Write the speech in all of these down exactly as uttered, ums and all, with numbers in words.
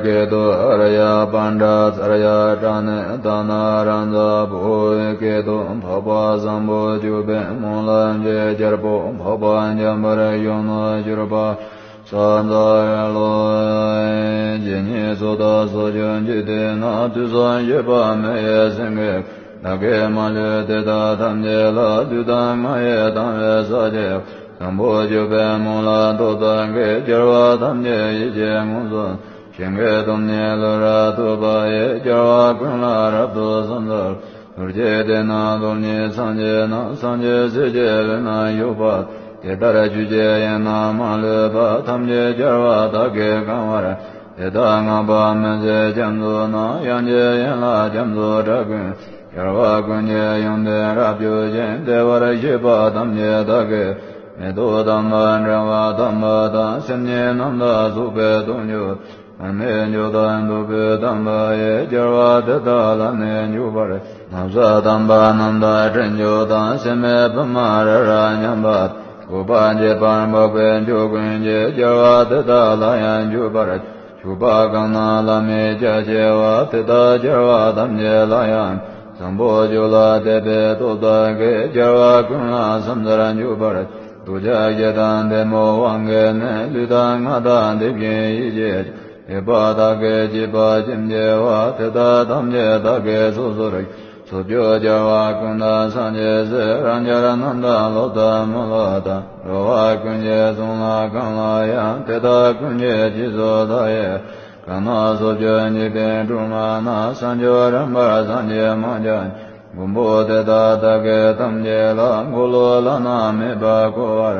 སྐད་དུ། ཨཱརྱ་པཎྜི་ཏ་ཙརྱ་པྲ་ཎི་ཏཱ་ན་རཱ་ཛ་བོ་ཝི་སྐད་དུ། འཕགས་པ་བཟང་པོ་སྤྱོད་པའི་སྨོན་ལམ་གྱི་རྒྱལ་པོ། འཕགས་པ་འཇམ་དཔལ་གཞོན་ནུར་གྱུར་པ། ས་འཛག་ལོ། ཇི་སྙེད་སུ་དག་སོགས་ཀྱང་འཇིག་རྟེན་ན། དུས་གསུམ་གཤེགས་པ་མི་ཡི་སེང་གེ། བདག་གིས་མ་ལུས་དེ་དག་ཐམས་ཅད་ལ། ལུས་དང་ངག་ཡིད་དང་བས་བསགས་ཀྱི། བཟང་པོ་སྤྱོད་པའི་སྨོན་ལམ་ཐོབ་ཐབས་ཀྱི། རྒྱལ་བ་ཐམས་ཅད་ཡིད་ཀྱིས་མངོན་སུམ། ཞིང་གི་སྟོང་ཉིད་ལུས་རབ་ཐོབ་པ་ཡི། རྒྱལ་བ་ཀུན་ལ་རབ་ཏུ་ཕྱག་འཚལ་ལོ། རྡོ་རྗེ་གདན་ནི་རྡོར་སྙིང་སངས་རྒྱས་ན། སངས་རྒྱས་སྲས་ཀྱི་དབུས་ན་བཞུགས་པ། དེ་ལྟར་ཆོས་ཀྱི་དབྱིངས་རྣམས་མ་ལུས་པ། ཐམས་ཅད་རྒྱལ་བ་དག་གིས་གང་བར། དེ་དག་བསྔགས་པ་མི་ཟད་རྒྱ་མཚོ་རྣམས། དབྱངས་ཀྱི་ཡན་ལག་རྒྱ་མཚོའི་སྒྲ་ཀུན། རྒྱལ་བ་ཀུན་གྱི་ཡོན་ཏན་རབ་བརྗོད་ཅིང་། བདེ་བར་གཤེགས་པ་ཐམས་ཅད་བདག་གིས། མེ་ཏོག་དམ་པ་འདྲ་བ་དམ་པ་དང་། སེམས་ཉིད་རྣམ་དག་རྫོགས་པའི་དོན་བརྗོད། མར་མེ་མཆོག་དང་ཐུབ་པའི་དམ་པ་ཡི། རྒྱལ་བ་དེ་དག་ལ་ནི་འཇུག་པར། ནམ་ཟླ་དམ་པ་རྣམ་དག་སྤྲིན་མཆོག་དང་། སྲེད་མེད་པདྨ་རི་རབ་མཉམ་པ། གུས་པས་མཆོད་པར་འབུལ་བའི་མཆོག་ཀུན་གྱི། རྒྱལ་བ་དེ་དག་ལ་ཡང་འཇུག་པར། མཆོད་པ་གང་རྣམས་བླ་མེད་རྒྱ་ཆེ་བ། དེ་དག་རྒྱལ་བ་ཐམས་ཅད་ལ་ཡང་། བཟང་པོ་སྤྱོད་ལ་དད་པས་ཐོབ་ཐག་གི། རྒྱལ་བ་ཀུན་ལ་ཕྱག་འཚལ་འཇུག་པར། འདོད་ཆགས་ཞེ་སྡང་གཏི་མུག་དབང་གིས་ནི། ལུས་དང་ངག་དང་དེ་བཞིན་ཡིད་ཀྱིས། སྡིག་པ་དག་གིས་བྱས་པ་ཅི་མཆིས་པ། དེ་དག་ཐམས་ཅད་བདག་གིས་སོ་སོར། སོ་སྐྱེ་རྒྱལ་བ་ཀུན་དང་སངས་རྒྱས་སྲས། རང་རྒྱལ་རྣམས་དང་ལོ་ཟླ་མི་ལོ་དང་། འགྲོ་བ་ཀུན་གྱི་གསུང་ལ་གང་ལ་ཡང་། དེ་དག་ཀུན་གྱི་རྗེས་སུ་བདག་ཡི། གང་རྣམས་སོ་སྐྱེ་འཇིག་རྟེན་སྒྲོན་མ་ན། བྱང་ཆུབ་རིམ་པར་སངས་རྒྱས་མ་ཆགས། མགོན་པོ་དེ་དག་བདག་གིས་ཐམས་ཅད་ལ། འཁོར་ལོ་བླ་ན་མེད་པ་བསྐོར་བར།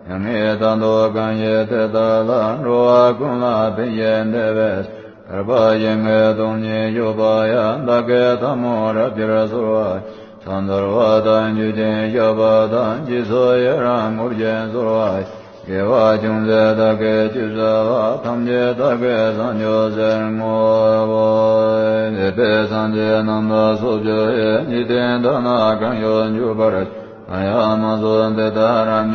མྱ་ངན་ལྟ་མདོ་གང་ཡིན་དེ་དག་ལ། འགྲོ་བ་ཀུན་ལ་ཕན་ཞིང་བདེ་བའི། ཐར་པ་ཞིང་གི་སྟོང་ཉིད་སྤྱོད་པ་ཡང་། བདག་གིས་ཐལ་མོ་རབ་སྦྱར་གསོལ་བ། ཕྱག་འཚལ་བ་དང་མཆོད་ཅིང་བཤགས་པ་དང་། རྗེས་སུ་ཡི་རང་བསྐུལ་ཞིང་གསོལ་བ། དགེ་བ་ཅུང་ཟད་བདག་གིས་ཅི་བསགས་པ། ཐམས་ཅད་བདག་གིས་བསམ་ཆོས་ཟེར་བསྔོའོ། འདས་པའི་སངས་རྒྱས་རྣམས་དང་ཚོགས་བཅས་ཡི། འཇིག་རྟེན་དག་ན་གང་ཡོད་འཇུག་པར། གང་ཡང་མ་གསུངས་དེ་དག་རབ་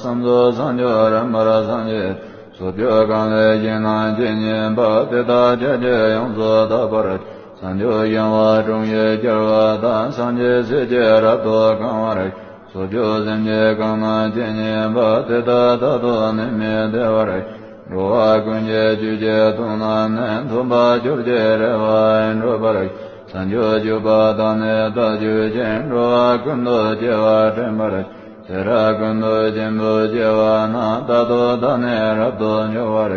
སྨྲས་པ། བསམ་རྫོགས་བྱང་ཆུབ་རིམ་པར་སངས་རྒྱས། ཚོགས་བཅས་གང་ལས་བྱུང་ནའང་ཇི་སྙེད་པ། དེ་དག་ཕྱོགས་བཅུ་ཡོངས་སུ་དག་པར། བྱང་ཆུབ་ཤིང་དབང་དྲུང་གི་རྒྱལ་བ་དང་། སངས་རྒྱས་སྲས་ཀྱིས་རབ་ཏུ་གང་བར། ཚོགས་བཅས་སེམས་ཅན་གང་རྣམས་ཇི་སྙེད་པ། དེ་དག་རྟག་ཏུ་ནད་མེད་བདེ་བར། འགྲོ་བ་ཀུན་གྱི་བཅོས་བཅས་དོན་རྣམས་ནི། ཐོབ་པ་ཆོས་ཀྱི་རེ་བ་འགྲུབ་པར། བྱང་ཆུབ་སྤྱོད་པ་དག་ནི་བདག་སྤྱོད་ཅིང་། འགྲོ་བ་ཀུན་ཏུ་སྐྱེ་བ་དྲན་པར། ཚེ་རབས་ཀུན་ཏུ་ཞིང་དུ་སྐྱེ་བ་ན། རྟག་ཏུ་བདག་ནི་རབ་ཏུ་འབྱུང་བར།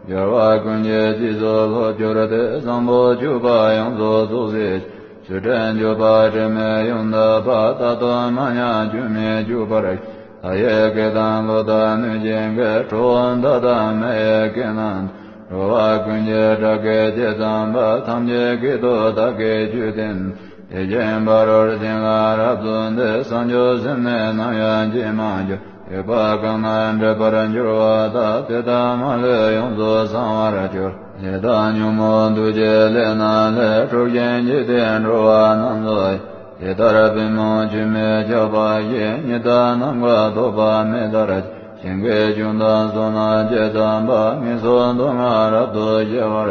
རྒྱལ་བ་ཀུན་གྱི་རྗེས་སུ་སློབ་གྱུར་ཏེ། བཟང་པོ་སྤྱོད་པ་ཡོངས་སུ་རྫོགས་སྲིད། ཆོས་དྲན་སྤྱོད་པ་དྲི་མེད་ཡོངས་དག་པ། རྟག་ཏུ་མ་ཉམས་སྐྱོན་མེད་སྤྱོད་པར། ལྷ་ཡི་སྐད་དང་ཀླུ་དང་གནོད་སྦྱིན་སྐད། ཁྲོ་བོ་དག་དང་མི་ཡི་སྐད་རྣམས། འགྲོ་བ་ཀུན་གྱི་སྐྲག་སྐད་ཇི་ཙམ་པ། ཐམས་ཅད་སྐད་དུ་བདག་གིས་ཆོས་བསྟན། དེ་བཞིན་ཕ་རོལ་ཕྱིན་ལ་རབ་བརྩོན་ཏེ། བྱང་ཆུབ་སེམས་ནི་ནམ་ཡང་བརྗེད་མ་གྱུར། སྡིག་པ་གང་རྣམས་སྒྲིབ་པར་འགྱུར་བ་དག། དེ་དག་མ་ལུས་ཡོངས་སུ་བྱང་བར་གྱུར། ཡི་དྭགས་ཉོན་མོངས་བདུད་ཀྱི་ལས་རྣམས་ལས། འགྲོ་ཞིང་འཇིག་རྟེན་འགྲོ་བ་རྣམས་སུ། དེ་ལྟར་པུས་མོ་ཆུད་མི་ཆགས་པ་ཞིག་ཉི་ཟླ་ནམ་མཁའ་ཐོགས་པ་མེ་ལྟར། ཞིང་གི་ཆུ་དང་སོ་ནམ་ཇི་ཙམ་པ། ངན་སོང་སྡུག་བསྔལ་རབ་ཏུ་ཞི་བར།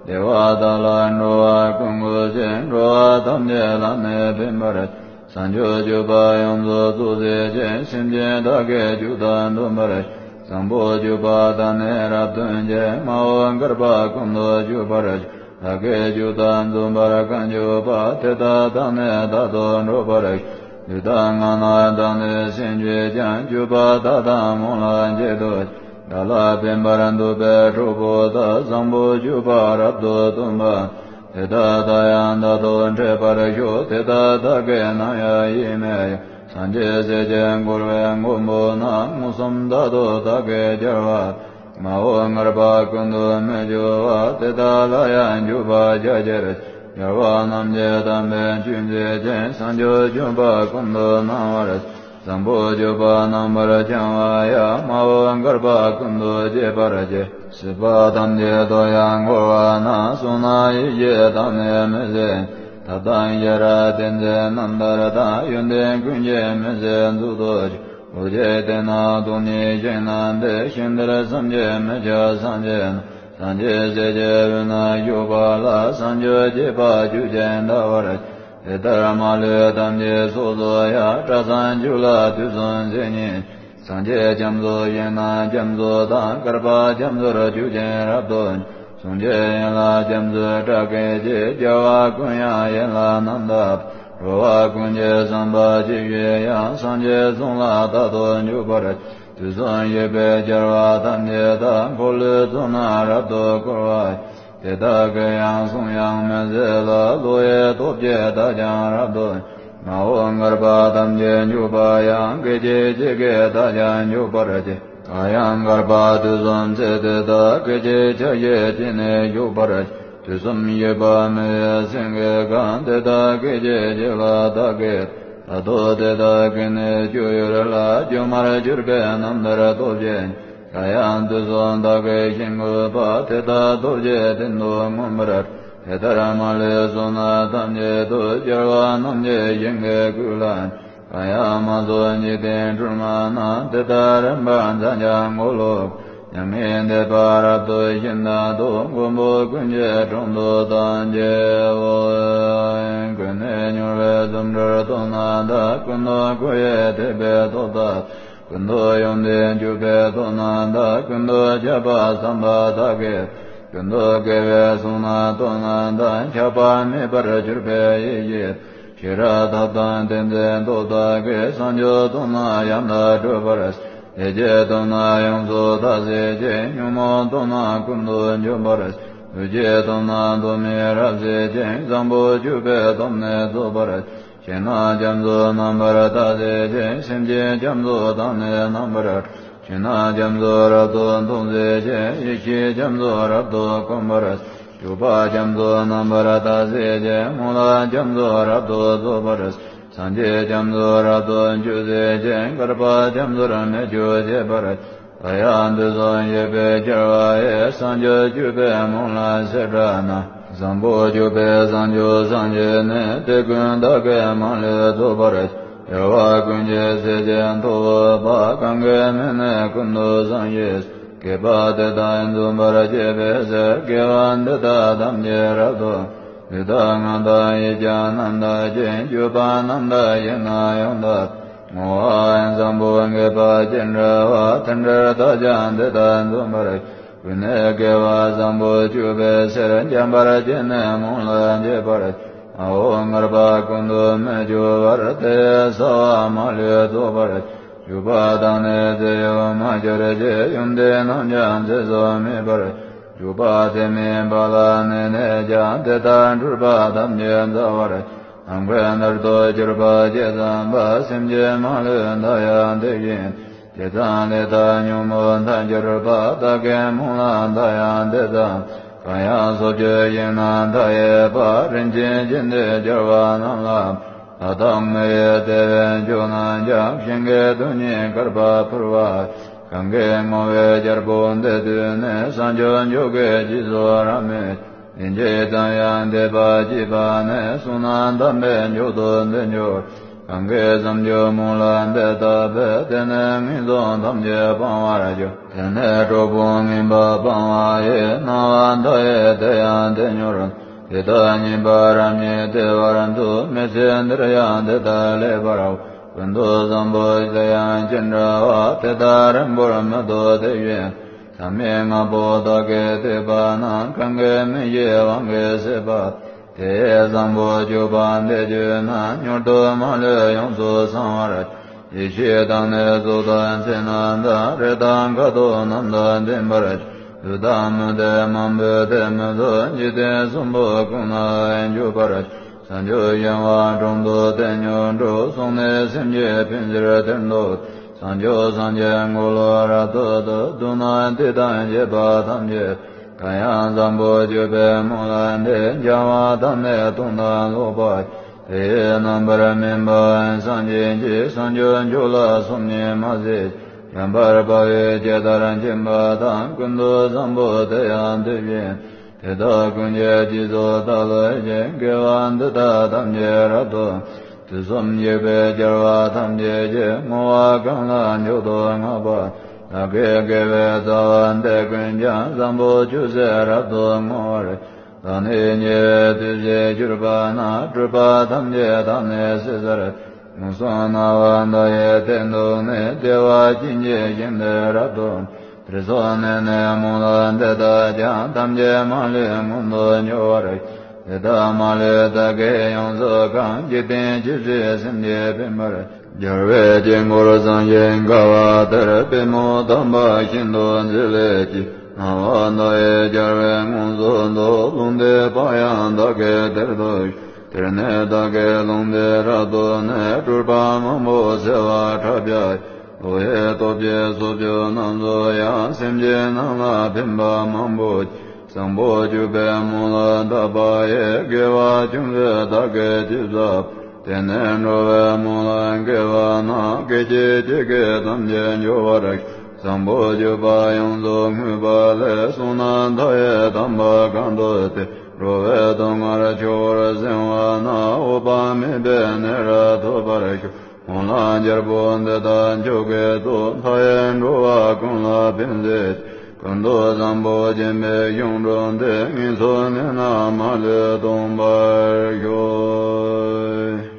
བདེ་བ་དག་ལ་འགྲོ་བ་ཀུན་གུས་ཤིང་། འགྲོ་བ་ཐམས་ཅད་ལ་ནི་ཕན་པར། བྱང་ཆུབ་སྤྱོད་པ་ཡོངས་སུ་རྫོགས་བྱེད་ཅིང་། སེམས་ཅན་དག་གི་རྒྱུད་དུ་འདོད་པར། བཟང་པོ་སྤྱོད་པ་དག་ནི་རབ་སྟོན་ཅིང་། མ་འོངས་བསྐལ་པ་ཀུན་ཏུ་སྤྱོད་པར། བདག་གི་རྒྱུད་དང་འཛོམས་པར་གང་གྱུར་པ། དེ་དག་དང་ནི་རྟག་ཏུ་འགྲོགས་པར། ལུས་དང་ངག་རྣམས་དག་ནི་སེམས་ཀྱིས་ཀྱང་། སྤྱོད་པ་དག་དང་སྨོན་ལམ་གཅིག་ཏུ། བདག་ལ་ཕན་པར་འདོད་པའི་གྲོགས་པོ་དག་བཟང་པོ་སྤྱོད་པ་རབ་ཏུ་སྟོན་པ། དེ་དག་དང་ཡང་རྟག་ཏུ་འཕྲད་པར་ཤོག་དེ་དག་བདག་གིས་ནམ་ཡང་ཡིད་མི་དབྱུང་། སངས་རྒྱས་སྲས་ཀྱི་འཁོར་བའི་མགོན་པོ་རྣམས། མངོན་སུམ་རྟག་ཏུ་བདག་གིས་རྒྱལ་བ། མ་འོངས་བསྐལ་པ་ཀུན་ཏུ་མི་སྐྱོ་བ། དེ་དག་ལ་ཡང་འཇུག་པར་བྱ་ཕྱིར། རྒྱལ་བ་རྣམས་ཀྱི་དམ་པའི་ཆོས་མཛད་ཅིང་། བྱང་ཆུབ་སྤྱོད་པ་ཀུན་ཏུ་སྣང་བར། བཟང་པོ་སྤྱོད་པ་རྣམ་པར་བྱང་བ་ཡང་། མ་འོངས་བསྐལ་པ་ཀུན་ཏུ་སྤྱད་པར་བགྱི། སྲིད་པ་ཐམས་ཅད་དུ་ཡང་འཁོར་བ་ན། བསོད་ནམས་ཡེ་ཤེས་དག་ནི་མི་ཟད། ཐབས་དང་ཤེས་རབ་ཏིང་འཛིན་རྣམ་ཐར་དང་། ཡོན་ཏན་ཀུན་གྱི་མུན་སེལ་མཛོད་དུ་གྱུར། རྡོ་རྗེ་གདན་ནི་སྟོང་ཉིད་ཞིང་རྣམས་ཏེ། ཞིང་དེར་སེམས་ཅན་མི་ཁྱབ་སངས་རྒྱས་རྣམས། ཐམས་ཅད་སྲས་ཀྱི་དབུས་ན་བཞུགས་པ་ལ། བྱང་ཆུབ་སྤྱད་པ་རྒྱུད་ཀྱིས་འདའ་བར་བྱེད། དེ་ལྟར་མ་ལུས་ཐམས་ཅད་སོ་སོ་ཡང་། སྐྲ་བསང་མཆོད་ལ་དུས་གསུམ་ཞིང་གཉིས། སངས་རྒྱས་རྒྱ་མཚོ་ཞིང་རྣམས་རྒྱ་མཚོ་དང་། བསྐལ་པ་རྒྱ་མཚོར་རྒྱུད་ཀྱིས་རབ་ཏུ། གསུང་གཅིག་ཡན་ལག་རྒྱ་མཚོའི་སྒྲ་སྐད་ཀྱིས། རྒྱལ་བ་ཀུན་དབྱངས་ཡན་ལག་རྣམས་དག་པ། འགྲོ་བ་ཀུན་གྱི་བསམ་པ་ཇི་བཞིན་དབྱངས། སངས་རྒྱས་གསུང་ལ་རྟག་ཏུ་འཇུག་པར། དུས་གསུམ་གཤེགས་པའི་རྒྱལ་བ་ཐམས་ཅད་དག་འཁོར་ལོའི་གཙུག་ན་རབ་ཏུ་བསྐོར་བ། དེ་དག་གི་ཡང་གསུང་དབྱངས་མི་ཟད་ལ། བློ་ཡི་སྟོབས་ཀྱིས་བདག་ཀྱང་རབ་ཏུ། མ་འོངས་བསྐལ་པ་ཐམས་ཅད་འཇུག་པ་ཡང་། སྐད་ཅིག་གཅིག་གིས་བདག་ཀྱང་འཇུག་པར་བགྱི། གང་ཡང་བསྐལ་པ་དུས་གསུམ་ཚེ་དེ་དག་སྐད་ཅིག་ཆ་གཅིག་གཅིག་ནས་འཇུག་པར། དུས་གསུམ་གཤེགས་པ་མི་ཡི་སེང་གེ་གང་། དེ་དག་སྐད་ཅིག་གཅིག་ལ་བདག་གིས། ད་དུང་དེ་དག་གི་ནི་སྤྱོད་ཡུལ་ལ། སྒྱུ་མར་གྱུར་པའི་རྣམ་ཐར་སྟོབས་ཀྱིས། གང་ཡང་དུས་གསུམ་བདག་གིར་ཞིང་བཀོད་པ། དེ་དག་སྟོབས་ཀྱིས་གཏན་དུ་མངོན་པར། དེ་ལྟར་མ་ལུས་གསུང་རྣམས་ཐམས་ཅད་དུ། རྒྱལ་བ་རྣམས་ཀྱི་ཞིང་གི་སྐུ་ལ། གང་ཡང་མ་གསུངས་འཇིག་རྟེན་སྒྲོན་མ་རྣམས། དེ་དག་རིམ་པར་འཛག་ཀྱང་གོ་ལོག་མྱ་ངན་འདས་པ་རབ་ཏུ་ཞི་མཐའ་དང་། མགོན་པོ་ཀུན་གྱི་དྲུང་དུ་བདག་མཆིའོ། ཀུན་ནས་མྱུར་བའི་འཛུམ་དྲུག་སྟོན་རྣམས་དང་། ཀུན་ཏུ་བསྐོར་ཡི་ཐེག་པའི་སྟོབས་དག་ཀུན་ཏུ་ཡོངས་ཏེ་འཇུག་པའི་སྟོབས་རྣམས་དང་། ཀུན་ཏུ་ཁྱབ་པ་བསམ་པ་དག་གིས། ཀུན་ཏུ་དགེ་བའི་གསུང་རྣམས་སྟོན་རྣམས་དང་། ཆགས་པ་མེད་པར་གྱུར་པའི་ཡེ་ཤེས། ཤེས་རབ་ཐབས་དང་ཏིང་འཛིན་སྟོབས་དག་གིས། བྱང་ཆུབ་སྟོན་རྣམས་ཡང་དག་སྒྲུབ་པར། བདེ་སྐྱིད་སྟོན་རྣམས་ཡོངས་སུ་དག་བྱེད་ཅིང་། ཉོན་མོངས་སྟོན་རྣམས་ཀུན་ཏུ་འཇོམས་པར། ཐུགས་རྗེ་སྟོན་རྣམས་གདོན་མི་རབ་བྱེད་ཅིང་། བཟང་པོ་སྤྱོད་པའི་སྟོབས་ནི་རྫོགས་པར། ཞིང་རྣམས་རྒྱ་མཚོ་རྣམ་པར་དག་བྱེད་ཅིང་། སེམས་ཅན་རྒྱ་མཚོ་དང་ནི་རྣམ་པར། ཞིང་རྣམས་རྒྱ་མཚོ་རབ་ཏུ་མཐོང་བྱེད་ཅིང་། ཡེ་ཤེས་རྒྱ་མཚོ་རབ་ཏུ་གོམས་པར། སྤྱོད་པ་རྒྱ་མཚོ་རྣམ་པར་དག་བྱེད་ཅིང་། སྨོན་ལམ་རྒྱ་མཚོ་རབ་ཏུ་རྫོགས་པར། སངས་རྒྱས་རྒྱ་མཚོ་རབ་ཏུ་འཇུག་བྱེད་ཅིང་། བསྐལ་པ་རྒྱ་མཚོར་མི་སྐྱོ་བྱེད་པར། ད་ཡང་དུས་གསུམ་གཤེགས་པའི་རྒྱལ་བ་ཡི། བྱང་ཆུབ་སྤྱོད་པའི་སྨོན་ལམ་བྱེ་བྲག་རྣམས། བཟང་པོ་སྤྱོད་པའི་བྱང་ཆུབ་སངས་རྒྱས་ནི། དེ་ཀུན་བདག་གིས་མ་ལུས་རྫོགས་པར། རྒྱལ་བ་ཀུན་གྱི་སྲས་ཀྱི་ཐུ་བོ་པ། གང་གི་མིང་ནི་ཀུན་ཏུ་བཟང་ཞེས། བསྐལ་པ་དེ་དག་འཛུམ་པར་བྱེད་པའི་ཕྱིར། དགེ་བ་འདི་དག་ཐམས་ཅད་རབ་ཏུ། ལུས་དང་ངག་དང་ཡིད་ཀྱང་རྣམ་དག་ཅིང་། སྤྱོད་པ་རྣམ་དག་ཞིང་རྣམས་ཡོངས་དག་བསྔོ་བ་བཟང་པོ་དགེ་བ་ཅི་འདྲ་བ། དེ་འདྲར་བདག་ཀྱང་དེ་དག་འཛུམ་པར། ཀུན་ནས་དགེ་བ་བཟང་པོ་སྤྱོད་པའི་ཕྱིར། འཇམ་དཔལ་གྱི་ནི་སྨོན་ལམ་བྱེད་པར། མ་འོངས་བསྐལ་པ་ཀུན་ཏུ་མི་སྐྱོ་བར། དེ་ཡི་བྱ་བ་མ་ལུས་རྫོགས་པར། སྤྱོད་པ་དང་ནི་ཚེ་ཡོད་མ་གྱུར་ཅིག་ཡོན་ཏན་རྣམས་ཀྱང་ཚེ་སྲོག་མེད་པར། སྤྱོད་པ་དེ་མིན་པ་ལ་གནས་ནས་ཀྱང་། དེ་དག་འཁྲུལ་པ་ཐམས་ཅད་འཛག་པར། ནམ་མཁའི་མཐར་ཐུག་གྱུར་པ་ཇི་ཙམ་པ། སེམས་ཅན་མ་ལུས་བདག་ཡང་དེ་བཞིན། དེ་ཙམ་ལས་བདག་ཉོན་མོངས་མཐར་གྱུར་པ། བདག་གི་སྨོན་ལམ་དག་ཡང་དེ་ཙམ། གང་ཡང་སོ་སྐྱེ་ཞིང་རྣམས་མཐའ་ཡས་པ། རིན་ཆེན་བརྒྱན་ཏེ་རྒྱལ་བ་རྣམས་ལ། ལྷ་དང་མི་ཡི་དེ་བས་མཆོག་རྣམས་ཀྱང་། ཞིང་གི་རྡུལ་སྙེད་བསྐལ་པར་ཕུལ་བ། གང་གིས་བསྔོ་བའི་རྒྱལ་པོ་འདི་ཐོས་ནས། བྱང་ཆུབ་མཆོག་གི་རྗེས་སུ་རབ་མོས། ལན་གཅིག་ཙམ་ཡང་འདས་པ་བགྱིས་པ་ནི། བསོད་ནམས་དམ་པའི་མཆོག་ཏུ་འདི་འགྱུར། གང་གིས་བྱང་ཆུབ་སྨོན་ལམ་འདི་བཏབ་པས། དེ་ནི་ངན་སོང་ཐམས་ཅད་སྤང་བར་འགྱུར། དེ་ནི་གྲོགས་པོ་ངན་པ་སྤང་བ་ཡི། སྣང་བ་མཐའ་ཡས་དེ་ཡང་དེ་མྱུར། དེ་དག་ཉེས་པ་རབ་ཉིད་དེ་བར་འདུག་མི་ཚེ་འདིར་ཡང་དེ་དག་ལེགས་པར་འོང་། ཀུན་ཏུ་བཟང་པོ་ཅི་ཡང་ཅི་འདྲ་བ། དེ་དག་རིང་པོར་མི་ཐོགས་དེ་བཞིན། ལྷ་མིན་ལྔ་པོ་དག་གི་ཐེག་པ་རྣམས། གང་གིས་མི་ཤེས་དབང་གིས་ཟད་པ། དེ་ཡི་བཟང་པོ་སྤྱོད་པ་འདི་བརྗོད་ན། མྱུར་དུ་མ་ལུས་ཡོངས་སུ་སངས་པར། ཡེ་ཤེས་དང་ནི་གཟུགས་དང་མཚན་རྣམས་དང་། རེག་དང་ཁ་དོག་རྣམས་དང་ལྡན་པར། ལུས་དང་མི་ལྡན་མང་པོས་དེ་མི་ཚོར། འཇིག་རྟེན་གསུམ་པོ་ཀུན་ན་འཇུག་པར། བྱང་ཆུབ་ཤིང་དབང་དྲུང་དུ་དེ་མྱུར་འགྲོ། སོང་ནས་སེམས་ཅན་ཕན་ཕྱིར་དེར་འདུག་བྱང་ཆུབ་སངས་རྒྱས་འཁོར་ལོ་རབ་ཏུ་བསྡུ། མདོར་ན་དེ་དང་བཅས་པ་ཐམས་ཅད། གང་ཡང་བཟང་པོ་སྤྱོད་པའི་སྨོན་ལམ་འདི། འཆང་བ་དང་ནི་མཐོང་དང་ཀློག་པ། དེ་ཡི་རྣམ་པར་སྨིན་པ་སངས་རྒྱས་ཀྱི། བྱང་ཆུབ་མཆོག་ལ་སོམ་ཉི་མ་བྱེད། བྱམས་པར་དཔའ་བོས་ཇི་ལྟར་མཁྱེན་པ་དང་། ཀུན་ཏུ་བཟང་པོ་དེ་ཡང་དེ་བཞིན། དེ་དག་ཀུན་གྱི་རྗེས་སུ་བདག་སློབ་ཅིང་། དགེ་བ་འདི་དག་ཐམས་ཅད་རབ་ཏུ། དུས་གསུམ་གཤེགས་པའི་རྒྱལ་བ་ཐམས་ཅད་ཀྱིས། བསྔོ་བ་གང་ལ་མཆོག་ཏུ་བསྔགས་པ། བདག་གི་དགེ་བའི་རྩ་བ་འདི་ཀུན་ཀྱང་བཟང་པོ་ཅུང་ཟད་རབ་ཏུ་བསྔོ་བར། བདག་ནི་ཉེ་བའི་དུས་སུ་གྱུར་པ་ན། སྒྲིབ་པ་ཐམས་ཅད་དག་ནི་ཟད་ཚར། མངོན་སུམ་རྣ་བ་མཐོང་ཡི་སྟན་ཐོག་ནས། བདེ་བ་ཅན་གྱི་ཞིང་དེར་རབ་ཏུ། དེར་སོང་ནས་ནི་སྨོན་ལམ་འདི་དག་ཀྱང་། ཐམས་ཅད་མ་ལུས་མངོན་དུ་འགྱུར་བར། དེ་དག་མ་ལུས་བདག་གིས་ཡོངས་སུ་གང་། འཇིག་རྟེན་ཇི་སྲིད་སེམས་ཅན་ཕན་པར། རྒྱལ་བའི་དཀྱིལ་འཁོར་བཟང་ཞིང་དགའ་བ་དེར། པུས་མོ་དམ་པ་ཤིན་ཏུ་མཛེས་པའི་ཕྱིར། རྣ་བ་མཐོང་ཡི་རྒྱལ་བས་མངོན་སུམ་དུ། ལུང་བསྟན་པ་ཡང་བདག་གིས་དེར་ཐོས་ཤིང་། དེར་ནི་བདག་གིས་ལུང་བསྟན་རབ་ཏུ་ནི། སྤྲུལ་པ་མང་པོ་གསལ་བར་གྲགས་པ་ཡི། བློ་ཡི་སྟོབས་ཀྱིས་ཚོགས་བཅུ་རྣམས་སུ་ཡང་། སེམས་ཅན་རྣམས་ལ་ཕན་པ་མང་པོ་བྱེད། བཟང་པོ་སྤྱོད་པའི་སྨོན་ལམ་བཏབ་པ་ཡིས། དགེ་བ་ཅུང་ཟད་བདག་གིས་ཅི་བསགས་པ། དེ་ནི་འགྲོ་བའི་སྨོན་ལམ་དགེ་བ་རྣམས། སྐད་ཅིག་གཅིག་གིས་ཐམས་ཅད་འཇོམས་པར་བྱེད། བཟང་པོ་སྤྱོད་པ་ཡོངས་སུ་བསྔོས་པ་ལས། བསོད་ནམས་མཐའ་ཡས་དམ་པ་གང་ཐོབ་སྟེ། འགྲོ་བའི་སྡུག་བསྔལ་ཆུ་བོར་བྱིང་བ་ན། འོད་དཔག་མེད་པའི་གནས་རབ་ཐོབ་པར་ཤོག། སྨོན་ལམ་རྒྱལ་པོ་འདི་དག་མཆོག་གི་སྟོབས། མཐའ་ཡས་འགྲོ་བ་ཀུན་ལ་ཕན་མཛད་ཅིང་། ཀུན་ཏུ་བཟང་པོ་སྦྱིན་པའི་གཞུང་གྲུབ་སྟེ། ངན་སོང་གནས་རྣམས་མ་ལུས་སྟོངས་པར་ཤོག།